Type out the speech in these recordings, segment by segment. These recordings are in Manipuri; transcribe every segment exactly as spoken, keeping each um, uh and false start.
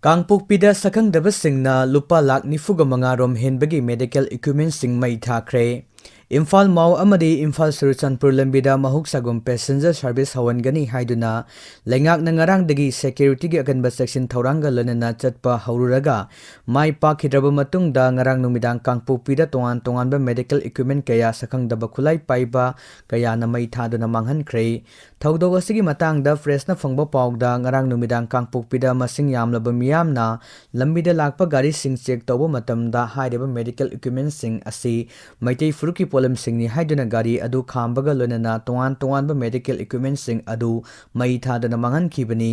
ꯀꯥꯡꯄꯣꯛꯄꯤꯗ ꯁꯛꯈꯪꯗꯕꯁꯤꯡꯅ ꯂꯨꯄꯥ ꯂꯥꯈ ꯅꯤꯐꯨꯒ ꯃꯉꯥ ꯔꯣꯝ ꯍꯦꯟꯕꯒꯤ medical equipmentꯁꯤꯡ ꯃꯩ ꯊꯥꯈ꯭ꯔꯦ꯫ ꯏꯝꯐꯥꯜ ꯃꯥꯎ ꯑꯃꯗꯤ ꯏꯝꯐꯥꯜ ꯆꯨꯔꯆꯥꯟꯄꯨꯔ ꯂꯝꯕꯤꯗ ꯃꯍꯧꯁꯥꯒꯨꯝ passenger service ꯍꯧꯍꯟꯒꯅꯤ ꯍꯥꯏꯗꯨꯅ ꯂꯩꯉꯥꯛꯅ ꯉꯔꯥꯡꯗꯒꯤ securityꯒꯤ ꯑꯀꯟꯕ ꯆꯦꯛꯁꯤꯟ ꯊꯧꯔꯥꯡꯒ ꯂꯣꯏꯅꯅ ꯆꯠꯄ ꯍꯧꯔꯨꯔꯒ ꯃꯥꯏ ꯄꯥꯛꯈꯤꯗ꯭ꯔꯕ ꯃꯇꯨꯡꯗ ꯉꯔꯥꯡ ꯅꯨꯃꯤꯗꯥꯡ ꯀꯥꯡꯄꯣꯛꯄꯤꯗ ꯇꯣꯉꯥꯟ ꯇꯣꯉꯥꯟꯕ medical equipment ꯀꯌꯥ ꯁꯛꯈꯪꯗꯕ ꯈꯨꯠꯂꯥꯏ ꯄꯥꯏꯕ ꯀꯌꯥꯅ ꯃꯩ ꯊꯥꯗꯨꯅ ꯃꯥꯡꯍꯟꯈ꯭ꯔꯦ꯫ ꯊꯧꯗꯣꯛ ꯑꯁꯤꯒꯤ ꯃꯇꯥꯡꯗ pressꯅ ꯐꯪꯕ ꯄꯥꯎꯗ ꯉꯔꯥꯡ ꯅꯨꯃꯤꯗꯥꯡ ꯀꯥꯡꯄꯣꯛꯄꯤꯗ ꯃꯁꯤꯡ ꯌꯥꯝꯂꯕ ꯃꯤꯌꯥꯝꯅ ꯂꯝꯕꯤꯗ ꯂꯥꯛꯄ ꯒꯥꯔꯤꯁꯤꯡ check ꯇꯧꯕ ꯃꯇꯝꯗ ꯍꯥꯏꯔꯤꯕ medical equipmentꯁꯤꯡ ꯑꯁꯤ ꯃꯩꯇꯩ ꯐꯨꯔꯨꯞꯀꯤ ꯄꯣꯠꯂꯝꯁꯤꯡꯅꯤ ꯍꯥꯏꯗꯨꯅ ꯒꯥꯔꯤ ꯑꯗꯨ ꯈꯥꯝꯕꯒ ꯂꯣꯏꯅꯅ ꯇꯣꯉꯥꯟ ꯇꯣꯉꯥꯟꯕ medical equipmentꯁꯤꯡ ꯑꯗꯨ ꯃꯩ ꯊꯥꯗꯨꯅ ꯃꯥꯡꯍꯟꯈꯤꯕꯅꯤ꯫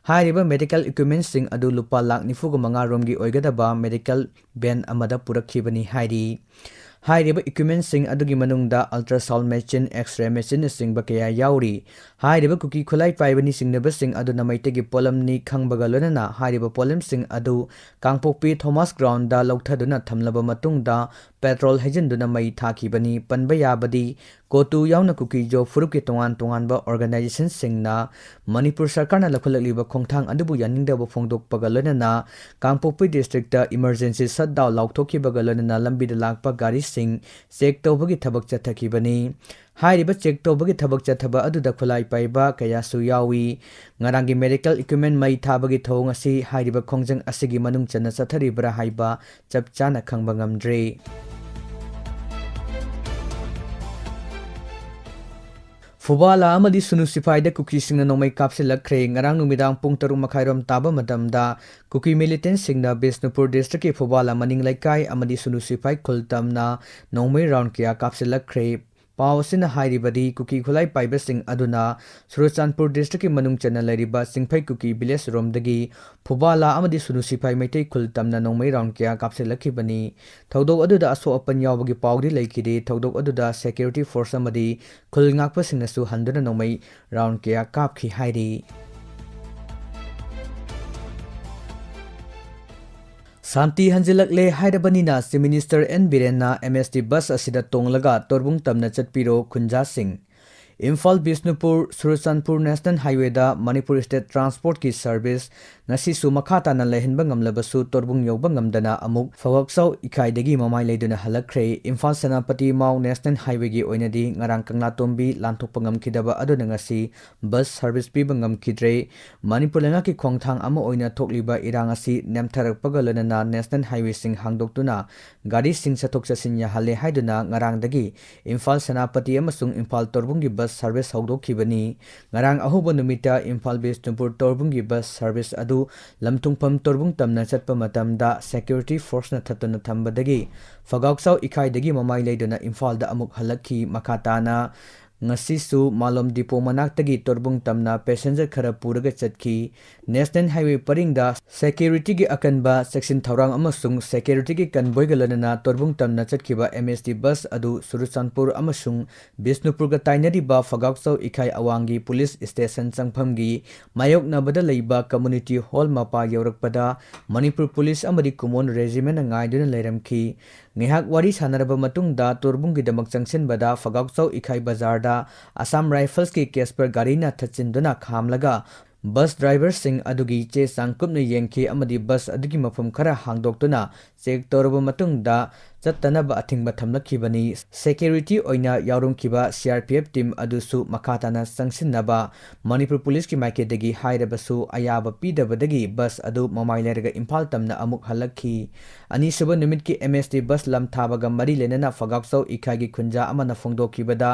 ꯍꯥꯏꯔꯤꯕ medical equipmentꯁꯤꯡ ꯑꯗꯨ ꯂꯨꯄꯥ ꯂꯥꯈ ꯅꯤꯐꯨꯒ ꯃꯉꯥ ꯔꯣꯝꯒꯤ ꯑꯣꯏꯒꯗꯕ medical van ꯑꯃꯗ ꯄꯨꯔꯛꯈꯤꯕꯅꯤ ꯍꯥꯏꯔꯤ꯫ ꯍꯥꯏꯔꯤꯕ equipmentꯁꯤꯡ ꯑꯗꯨꯒꯤ ꯃꯅꯨꯡꯗ ultrasound machine, X-ray machineꯅꯆꯤꯡꯕ ꯀꯌꯥ ꯌꯥꯎꯔꯤ꯫ ꯍꯥꯏꯔꯤꯕ ꯀꯨꯀꯤ ꯈꯨꯠꯂꯥꯏ ꯄꯥꯏꯕꯅꯤ ꯆꯤꯡꯅꯕꯁꯤꯡ ꯑꯗꯨꯅ ꯃꯩꯇꯩꯒꯤ ꯄꯣꯠꯂꯝꯅꯤ ꯈꯪꯕꯒ ꯂꯣꯏꯅꯅ ꯍꯥꯏꯔꯤꯕ ꯄꯣꯠꯂꯝꯁꯤꯡ ꯑꯗꯨ ꯀꯥꯡꯄꯣꯛꯄꯤ Thomas Groundꯗ ꯂꯧꯊꯗꯨꯅ ꯊꯝꯂꯕ ꯃꯇꯨꯡꯗ petrol ꯍꯩꯖꯤꯟꯗꯨꯅ ꯃꯩ ꯊꯥꯈꯤꯕꯅꯤ꯫ ꯄꯟꯕ ꯌꯥꯕꯗꯤ, ꯀꯣꯇꯨ ꯌꯥꯎꯅ ꯀꯨꯀꯤ-ꯖꯣ ꯐꯨꯔꯨꯞꯀꯤ ꯇꯣꯉꯥꯟ ꯇꯣꯉꯥꯟꯕ organizationꯁꯤꯡꯅ ꯃꯅꯤꯄꯨꯔ ꯁꯔꯀꯥꯔꯅ ꯂꯧꯈꯠꯂꯛꯂꯤꯕ ꯈꯣꯡꯊꯥꯡ ꯑꯗꯨꯕꯨ ꯌꯥꯅꯤꯡꯗꯕ ꯐꯣꯡꯗꯣꯛꯄꯒ ꯂꯣꯏꯅꯅ ꯀꯥꯡꯄꯣꯛꯄꯤ districtꯇ emergency shutdown ꯂꯥꯎꯊꯣꯛꯈꯤꯕꯒ ꯂꯣꯏꯅꯅ ꯂꯝꯕꯤꯗ ꯂꯥꯛꯄ ꯒꯥꯔꯤꯁꯤꯡ check ꯇꯧꯕꯒꯤ ꯊꯕꯛ ꯆꯠꯊꯈꯤꯕꯅꯤ꯫ ꯍꯥꯏꯔꯤꯕ check ꯇꯧꯕꯒꯤ ꯊꯕꯛ ꯆꯠꯊꯕ ꯑꯗꯨꯗ ꯈꯨꯠꯂꯥꯏ ꯄꯥꯏꯕ ꯀꯌꯥꯁꯨ ꯌꯥꯎꯏ꯫ ꯉꯔꯥꯡꯒꯤ medical equipment ꯃꯩ ꯊꯥꯕꯒꯤ ꯊꯧꯑꯣꯡ ꯑꯁꯤ ꯍꯥꯏꯔꯤꯕ ꯈꯣꯡꯖꯪ ꯑꯁꯤꯒꯤ ꯃꯅꯨꯡ ꯆꯟꯅ ꯆꯠꯊꯔꯤꯕ꯭ꯔꯥ ꯍꯥꯏꯕ ꯆꯞ ꯆꯥꯅ ꯈꯪꯕ ꯉꯝꯗ꯭ꯔꯤ꯫ ꯐꯨꯕꯥꯂꯥ ꯑꯃꯗꯤ ꯁꯨꯅꯨ ꯁꯤꯐꯥꯏꯗ ꯀꯨꯀꯤꯁꯤꯡꯅ ꯅꯣꯡꯃꯩ ꯀꯥꯞꯁꯤꯜꯂꯛꯈ꯭ꯔꯦ꯫ ꯉꯔꯥꯡ ꯅꯨꯃꯤꯗꯥꯡ ꯄꯨꯡ ꯇꯔꯨꯛ ꯃꯈꯥꯏꯔꯣꯝ ꯇꯥꯕ ꯃꯇꯝꯗ ꯀꯨꯀꯤ militantꯁꯤꯡꯅ ꯕꯤꯁꯅꯨꯄꯨꯔ districtꯀꯤ ꯐꯨꯕꯥꯂꯥ ꯃꯅꯤꯡ ꯂꯩꯀꯥꯏ ꯑꯃꯗꯤ ꯁꯨꯅꯨ ꯁꯤꯐꯥꯏ ꯈꯨꯜ ꯇꯝꯅ ꯅꯣꯡꯃꯩ round ꯀꯌꯥ ꯀꯥꯞꯁꯤꯜꯂꯛꯈ꯭ꯔꯦ꯫ ꯄꯥꯎ ꯑꯁꯤꯅ ꯍꯥꯏꯔꯤꯕꯗꯤ, ꯀꯨꯀꯤ ꯈꯨꯠꯂꯥꯏ ꯄꯥꯏꯕꯁꯤꯡ ꯑꯗꯨꯅ ꯆꯨꯔꯆꯥꯟꯄꯨꯔ districtꯀꯤ ꯃꯅꯨꯡ ꯆꯟꯅ ꯂꯩꯔꯤꯕ ꯆꯤꯡꯐꯩ ꯀꯨꯀꯤ villageꯔꯣꯝꯗꯒꯤ ꯐꯨꯕꯥꯂꯥ ꯑꯃꯗꯤ ꯁꯨꯅꯨ ꯁꯤꯐꯥꯏ ꯃꯩꯇꯩ ꯈꯨꯜ ꯇꯝꯅ ꯅꯣꯡꯃꯩ round ꯀꯌꯥ ꯀꯥꯞꯁꯤꯜꯂꯛꯈꯤꯕꯅꯤ꯫ ꯊꯧꯗꯣꯛ ꯑꯗꯨꯗ ꯑꯁꯣꯛ ꯑꯄꯟ ꯌꯥꯎꯕꯒꯤ ꯄꯥꯎꯗꯤ ꯂꯩꯈꯤꯗꯦ꯫ ꯊꯧꯗꯣꯛ ꯑꯗꯨꯗ security force ꯑꯃꯗꯤ ꯈꯨꯜ ꯉꯥꯛꯄꯁꯤꯡꯅꯁꯨ ꯍꯟꯗꯨꯅ ꯅꯣꯡꯃꯩ round ꯀꯌꯥ ꯀꯥꯞꯈꯤ ꯍꯥꯏꯔꯤ꯫ ꯁꯥꯟꯇꯤ ꯍꯟꯖꯤꯜꯂꯛꯂꯦ ꯍꯥꯏꯔꯕꯅꯤꯅ Chief Minister ꯑꯦꯟ ꯕꯤꯔꯦꯟꯅ M S T bus ꯑꯁꯤꯗ ꯇꯣꯡꯂꯒ ꯇꯣꯔꯕꯨꯡ ꯇꯝꯅ ꯆꯠꯄꯤꯔꯣ ꯈꯨꯟꯖꯥꯁꯤꯡ꯫ ꯏꯝꯐꯥꯜ ꯕꯤꯁꯅꯨꯄꯨꯔ ꯆꯨꯔꯆꯥꯟꯄꯨꯔ ꯅꯦꯁꯅꯦꯜ ꯍꯥꯏꯋꯦꯗ ꯃꯅꯤꯄꯨꯔ ꯁ꯭ꯇꯦꯠ ꯇ꯭ꯔꯥꯟꯁꯄꯣꯔꯠꯀꯤ ꯁꯔꯚꯤꯁ ꯉꯁꯤꯁꯨ ꯃꯈꯥ ꯇꯥꯅ ꯂꯩꯍꯟꯕ ꯉꯝꯂꯕꯁꯨ, ꯇꯣꯔꯕꯨꯡ ꯌꯧꯕ ꯉꯝꯗꯅ ꯑꯃꯨꯛ ꯐꯒꯥꯛꯆꯥꯎ ꯏꯀꯥꯏꯗꯒꯤ ꯃꯃꯥꯏ ꯂꯩꯗꯨꯅ ꯍꯜꯂꯛꯈ꯭ꯔꯦ꯫ ꯏꯝꯐꯥꯜ ꯁꯦꯅꯥꯄꯇꯤ ꯃꯥꯎ ꯅꯦꯁꯅꯦꯜ ꯍꯥꯏꯋꯦꯒꯤ ꯑꯣꯏꯅꯗꯤ ꯉꯔꯥꯡ ꯀꯪꯂꯥꯇꯣꯝꯕꯤ ꯂꯥꯟꯊꯣꯛꯄ ꯉꯝꯈꯤꯗꯕ ꯑꯗꯨꯅ ꯉꯁꯤ ꯕꯁ ꯁꯔꯚꯤꯁ ꯄꯤꯕ ꯉꯝꯈꯤꯗ꯭ꯔꯦ꯫ ꯃꯅꯤꯄꯨꯔ ꯂꯩꯉꯥꯛꯀꯤ ꯈꯣꯡꯊꯥꯡ ꯑꯃ ꯑꯣꯏꯅ ꯊꯣꯛꯂꯤꯕ ꯏꯔꯥꯡ ꯑꯁꯤ ꯅꯦꯝꯊꯔꯛꯄꯒ ꯂꯣꯏꯅꯅ ꯅꯦꯁꯅꯦꯜ ꯍꯥꯏꯋꯦꯁꯤꯡ ꯍꯥꯡꯗꯣꯛꯇꯨꯅ ꯒꯥꯔꯤꯁꯤꯡ ꯆꯠꯊꯣꯛ ꯆꯠꯁꯤꯟ ꯌꯥꯍꯜꯂꯦ ꯍꯥꯏꯗꯨꯅ ꯉꯔꯥꯡꯗꯒꯤ ꯏꯝꯐꯥꯜ ꯁꯦꯅꯥꯄꯇꯤ ꯑꯃꯁꯨꯡ ꯏꯝꯐꯥꯜ ꯇꯣꯔꯕꯨꯡꯒꯤ ꯕꯁ ꯁꯔꯚꯤꯁ ꯍꯧꯗꯣꯛꯈꯤꯕꯅꯤ꯫ ꯉꯔꯥꯡ ꯑꯍꯧꯕ ꯅꯨꯃꯤꯠꯇ ꯏꯝꯐꯥꯜ ꯕꯤꯁꯅꯨꯄꯨꯔ ꯇꯣꯔꯕꯨꯡꯒꯤ ꯕꯁ ꯁꯔꯚꯤꯁ ꯑꯗꯨ ꯂꯝꯊꯨꯡꯐꯝ ꯇꯣꯔꯕꯨꯡ ꯇꯝꯅ ꯆꯠꯄ ꯃꯇꯝꯗ ꯁꯦꯀ꯭ꯌꯨꯔꯤꯇꯤ ꯐꯣꯔꯁꯅ ꯊꯠꯇꯨꯅ ꯊꯝꯕꯗꯒꯤ ꯐꯒꯥꯎꯆꯥꯎ ꯏꯈꯥꯏꯗꯒꯤ ꯃꯃꯥꯏ ꯂꯩꯗꯨꯅ ꯏꯝꯐꯥꯜꯗ ꯑꯃꯨꯛ ꯍꯜꯂꯛꯈꯤ꯫ ꯃꯈꯥ ꯇꯥꯅ ꯉꯁꯤꯁꯨ ꯃꯥꯂꯣꯝ ꯗꯤꯄꯣ ꯃꯅꯥꯛꯇꯒꯤ ꯇꯣꯔꯕꯨꯡ ꯇꯝꯅ ꯄꯦꯁꯦꯟꯖꯔ ꯈꯔ ꯄꯨꯔꯒ ꯆꯠꯈꯤ꯫ ꯅꯦꯁꯅꯦꯜ ꯍꯥꯏꯋꯦ ꯄꯔꯤꯡꯗ ꯁꯦꯀ꯭ꯌꯨꯔꯤꯇꯤꯒꯤ ꯑꯀꯟꯕ ꯆꯦꯛꯁꯤꯟ ꯊꯧꯔꯥꯡ ꯑꯃꯁꯨꯡ ꯁꯦꯀ꯭ꯌꯨꯔꯤꯇꯤꯒꯤ ꯀꯟꯚꯣꯏꯒ ꯂꯣꯏꯅꯅ ꯇꯣꯔꯕꯨꯡ ꯇꯝꯅ ꯆꯠꯈꯤꯕ ꯑꯦꯝ ꯑꯦꯁ ꯇꯤ ꯕꯁ ꯑꯗꯨ ꯆꯨꯔꯆꯥꯟꯄꯨꯔ ꯑꯃꯁꯨꯡ ꯕꯤꯁꯅꯨꯄꯨꯔꯒ ꯇꯥꯏꯅꯔꯤꯕ ꯐꯒꯥꯎꯆꯧ ꯏꯈꯥꯏ ꯑꯋꯥꯡꯒꯤ ꯄꯨꯂꯤꯁ ꯁ꯭ꯇꯦꯁꯟ ꯆꯪꯐꯝꯒꯤ ꯃꯥꯌꯣꯛꯅꯕꯗ ꯂꯩꯕ ꯀꯝꯃ꯭ꯌꯨꯅꯤꯇꯤ ꯍꯣꯜ ꯃꯄꯥ ꯌꯧꯔꯛꯄꯗ ꯃꯅꯤꯄꯨꯔ ꯄꯨꯂꯤꯁ ꯑꯃꯗꯤ ꯀꯨꯃꯣꯟ ꯔꯦꯖꯤꯃꯦꯟꯅ ꯉꯥꯏꯗꯨꯅ ꯂꯩꯔꯝꯈꯤ꯫ ꯉꯥꯏꯍꯥꯛ ꯋꯥꯔꯤ ꯁꯥꯟꯅꯔꯕ ꯃꯇꯨꯡꯗ ꯇꯣꯔꯕꯨꯡꯒꯤꯗꯃꯛ ꯆꯪꯁꯤꯟꯕꯗ ꯐꯒꯥꯎꯆꯧ ꯏꯈꯥꯏ ꯕꯖꯥꯔꯗ ꯑꯁꯥꯝ ꯔꯥꯏꯐꯜꯁꯀꯤ ꯀꯦꯁꯄꯔ ꯒꯥꯔꯤꯅ ꯊꯠꯆꯤꯟꯗꯨꯅ ꯈꯥꯝꯂꯒ ꯕꯁ ꯗ꯭ꯔꯥꯏꯚꯔꯁꯤꯡ ꯑꯗꯨꯒꯤ ꯆꯦ ꯆꯥꯡ ꯀꯨꯞꯅ ꯌꯦꯡꯈꯤ ꯑꯃꯗꯤ ꯕꯁ ꯑꯗꯨꯒꯤ ꯃꯐꯝ ꯈꯔ ꯍꯥꯡꯗꯣꯛꯇꯨꯅ ꯆꯦꯛ ꯇꯧꯔꯕ ꯃꯇꯨꯡꯗ ꯆꯠꯇꯅꯕ ꯑꯊꯤꯡꯕ ꯊꯝꯂꯛꯈꯤꯕꯅꯤ꯫ ꯁꯦꯀ꯭ꯌꯨꯔꯤꯇꯤ ꯑꯣꯏꯅ ꯌꯥꯎꯔꯝꯈꯤꯕ C R P F team ꯑꯗꯨꯁꯨ ꯃꯈꯥ ꯇꯥꯅ ꯆꯪꯁꯤꯟꯅꯕ ꯃꯅꯤꯄꯨꯔ ꯄꯨꯂꯤꯁꯀꯤ ꯃꯥꯏꯀꯩꯗꯒꯤ ꯍꯥꯏꯔꯕꯁꯨ ꯑꯌꯥꯕ ꯄꯤꯗꯕꯗꯒꯤ ꯕꯁ ꯑꯗꯨ ꯃꯃꯥꯏ ꯂꯩꯔꯒ ꯏꯝꯐꯥꯜ ꯇꯝꯅ ꯑꯃꯨꯛ ꯍꯜꯂꯛꯈꯤ꯫ ꯑꯅꯤꯁꯨꯕ ꯅꯨꯃꯤꯠꯀꯤ ꯑꯦꯝ ꯑꯦꯁ ꯇꯤ ꯕꯁ ꯂꯝ ꯊꯥꯕꯒ ꯃꯔꯤ ꯂꯩꯅꯅ ꯐꯒꯥꯛꯆꯧ ꯏꯈꯥꯏꯒꯤ ꯈꯨꯟꯖꯥ ꯑꯃꯅ ꯐꯣꯡꯗꯣꯛꯈꯤꯕꯗ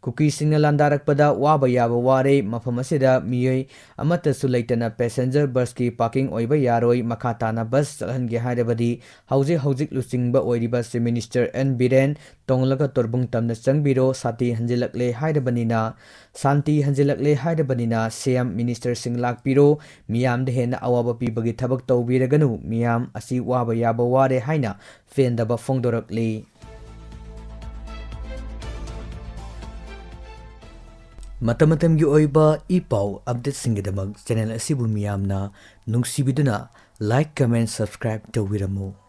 ꯀꯨꯀꯤꯁꯤꯡꯅ ꯂꯥꯟꯗꯥꯔꯛꯄꯗ ꯋꯥꯕ ꯌꯥꯕ ꯋꯥꯔꯦ, ꯃꯐꯝ ꯑꯁꯤꯗ ꯃꯤꯑꯣꯏ ꯑꯃꯠꯇꯁꯨ ꯂꯩꯇꯅ ꯄꯦꯁꯦꯟꯖꯔ ꯕꯁꯀꯤ ꯄꯥꯔꯀꯤꯡ ꯑꯣꯏꯕ ꯌꯥꯔꯣꯏ, ꯃꯈꯥ ꯇꯥꯅ ꯕꯁ ꯆꯠꯍꯟꯒꯦ ꯍꯥꯏꯔꯕꯗꯤ ꯍꯧꯖꯤꯛ ꯍꯧꯖꯤꯛ ꯂꯨꯆꯤꯡꯕ ꯑꯣꯏꯔꯤꯕ ꯆꯤꯐ ꯃꯤꯅꯤꯁꯇꯔ ꯑꯦꯟ ꯕꯤꯔꯦꯟ ꯇꯣꯡꯂꯒ ꯇꯣꯔꯕꯨꯡ ꯇꯝꯅ ꯆꯪꯕꯤꯔꯣ, ꯁꯥꯊꯤ ꯍꯟꯖꯤꯜꯂꯛꯂꯦ ꯍꯥꯏꯔꯕꯅꯤꯅ, ꯁꯥꯟꯇꯤ ꯍꯟꯖꯤꯜꯂꯛꯂꯦ ꯍꯥꯏꯔꯕꯅꯤꯅ ꯁꯤ ꯑꯦꯝ ꯃꯤꯅꯤꯁꯇꯔꯁꯤꯡ ꯂꯥꯛꯄꯤꯔꯣ, ꯃꯤꯌꯥꯝꯗ ꯍꯦꯟꯅ ꯑꯋꯥꯕ ꯄꯤꯕꯒꯤ ꯊꯕꯛ ꯇꯧꯕꯤꯔꯒꯅꯨ, ꯃꯤꯌꯥꯝ ꯑꯁꯤ ꯋꯥꯕ ꯌꯥꯕ ꯋꯥꯔꯦ ꯍꯥꯏꯅ ꯄꯦꯟꯗꯕ ꯐꯣꯡꯗꯣꯔꯛꯂꯤ꯫ ꯃꯇꯝ ꯃꯇꯝꯒꯤ ꯑꯣꯏꯕ ꯏ ꯄꯥꯎ ꯑꯞꯗꯦꯠꯁꯤꯡꯒꯤꯗꯃꯛ ꯆꯦꯅꯦꯜ ꯑꯁꯤꯕꯨ ꯃꯤꯌꯥꯝꯅ ꯅꯨꯡꯁꯤꯕꯤꯗꯨꯅ ꯂꯥꯏꯛ, ꯀꯃꯦꯟ, ꯁꯕꯁꯀ꯭ꯔꯥꯏꯕ ꯇꯧꯕꯤꯔꯝꯃꯨ꯫